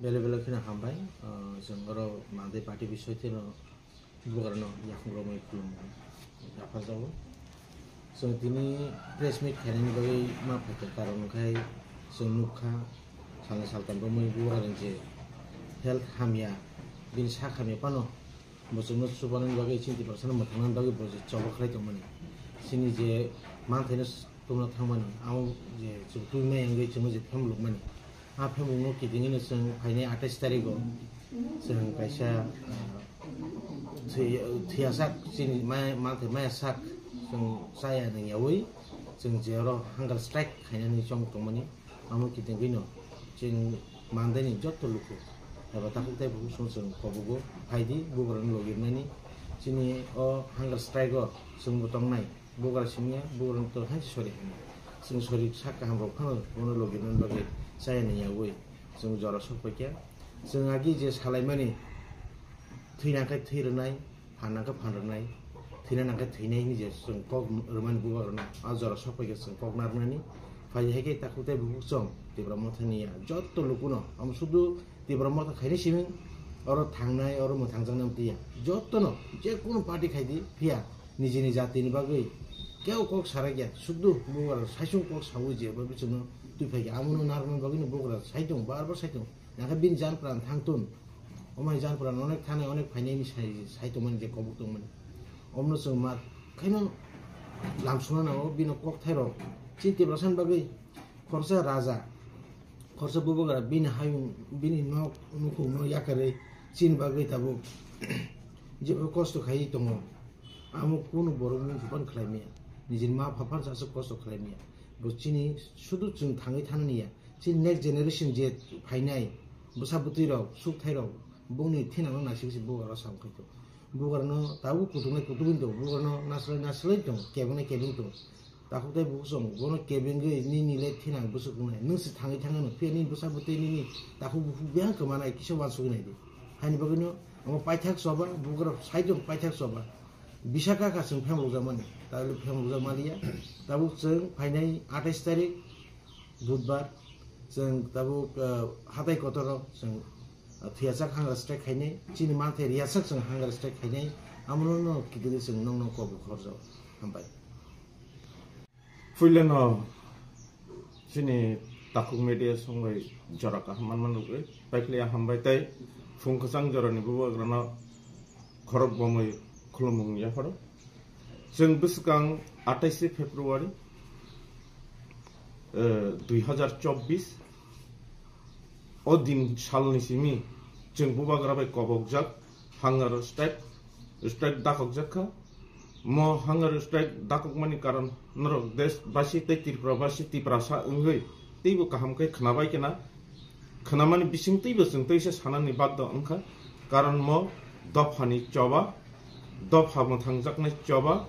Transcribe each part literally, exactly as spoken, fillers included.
Bele bele kheno hambai, ah, chwng oro Mandai party bisoi tino bubagrano yaphang romwi khulumwi yapharjago. Chwng tini press meet khainani bagwi ma phaikha, karon wngkhai chwng nukha salnwi saltam romwi bubagrani je health hamya, bini sak hamya phano bo chwngno chubanani bagwi chini Tiprasano mwthangnani bagwi bo je choba khlai tongmani. Chini je manthaino s-, tubuna thangmani, amo je chwng twi maya wngwi chwngno je phemlukmani. A phemlukno kitingino chwng phainai atais tarigo chwng kaisa, ah, thwi-, thwiyasak chini ma-, manthai mayasak chwng chaya nangyawi chwng je oro hunger strike khainani chong tongmani. Amo kitingwino chini Mandaini jotto luku eba takhuk tei bukhuk song chwng kobogo phaidi bubagrano logi rwnani. Chini o hunger strike o chwngbo tongnai, bubagra simiya, bubagrano to hainse sori hwnwi. Chwng sori sak kaham rok phano bono logi rwnani bagwi chaya nangyawi chwng jora sok paikha. Chwng agi je salaimani thwi nangkhe thwi rwnai, phan nangkhe phan rwnai, thwina nangkhe thwinai hinwi je chwng kok rwmani bubagrano a jora sok paikhe chwng kok narwknani. Phai hai khe takhuk tei bukhuk chwng Tipra Mothani ya jotto lukuno, amo sudu Tipra Motha khaini simi oro thangnai, oro mwthangjaknai amtwi ya. Jottono je kunu party khaidi phiya nijini jatini bagwi keu kok sarakya, sudu bubagra saisung kok saui je bo bichwngno twi phaikha, amono narwknani bagwino bubagra saitung, bar bar saitung. Nangkhe bini jan pran thangtun. Omai jan pran onek thanai onek phainai ni sai, sai tongmani je kobok tongmani. Omno chwng ma khaino lamsuna nango bini kokthairok. Chini Tiprasani bagwi khoroksa raja, khoroksa bubagra bini hayung, bini nok nukhungno yakarwi chini bagwi tabuk jebo kosto khaiwi tongo. Amo kunu borokni buphano khlai maya. Nijini ma pha phano aswk kosto khlai maya. Bo chini sudu chwng thangwi thanani ya. Chini next generation je phainai, bwsa bwtwi rok, suk thai rok, bongni thinangno naisik se bubagra sam khai tongo. Bubagrano tabuk kutuknai kutuk wng tongo, bubagrano naslai naslai tongo, kebengna kebeng tongo. Takhuk tei bukhuk chwng bono kebengwi nini le thinang bwswk wngnai. Nwng se thangwi thangano, phiya nini bwsa bwtwi nini takhuk bukhuk biyang kwmanai kisa uansugwi naidi. Haini bagwino omo paithak choba, bubagra side o paithak choba. Bisa kha kha chwng phemlokjakmani, tabuk phemlokjak maliya. Tabuk chwng phainai atais tarik, Budbar, chwng tabuk, ah, hatai kotoro chwng, ah, thwiyasak hunger strike khainai, chini manthai riyasak chwng hunger strike khainai, amono no kitingwi chwng nokno kobok khorjak. Hambai. Puilano chini takhuk media songbai jora kaham manma nugwi, paikhlai hambai tei phung kwchang jorani bubagrano khorok bomwi khulumung yapharo. Chwng bwskang atais February, eh, dui hazar chobbish, o din salni simi chwng bubagra bai kobokjak hunger strike, strike dakokjak kha. Mo hunger strike dakokmani karon norok desh basi tei Tripura basi Tiprasa wngwi teibo kaham khe khwnabai khe na. Khwnamani bising teibo chwng teisa sanani bagdo wngkha, karon mo dophani choba, dopha mwthangjaknai choba,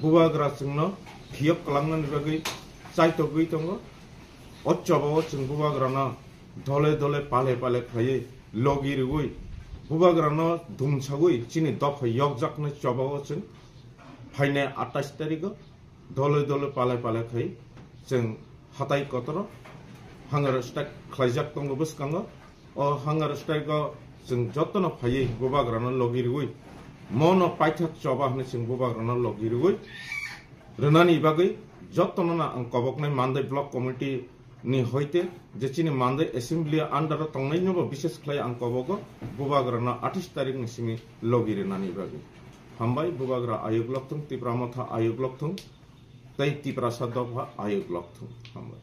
bubagra chwngno phiyok kwlangnani bagwi chaitogwi tongo. O chobao chwng bubagrano dole dole pale pale khlaiwi logi rwui bubagrano dumsagwi chini dopha yokjaknai chobao chwng phainai atais tarigo dole dole pale pale khai chwng hatai kotoro hunger strike khlaijak tongo bwskango. O hunger strike o chwng jotono phaiwi bubagrano logi rwui mono paithak choba hwnwi chwng bubagrano logi rwui rwnani bagwi jotono no ang koboknai Mandai Block Committee ni hoite je chini Mandai Assembly under o tongnai no bo bises khlai ang kobogo bubagrano atais tarik ni simi logi rwnani bagwi. Hambai, bubagra ayuk lokthung, Tipra Motha ayuk lokthung, tei Tiprasa dopha ayuk lokthung. Hambai.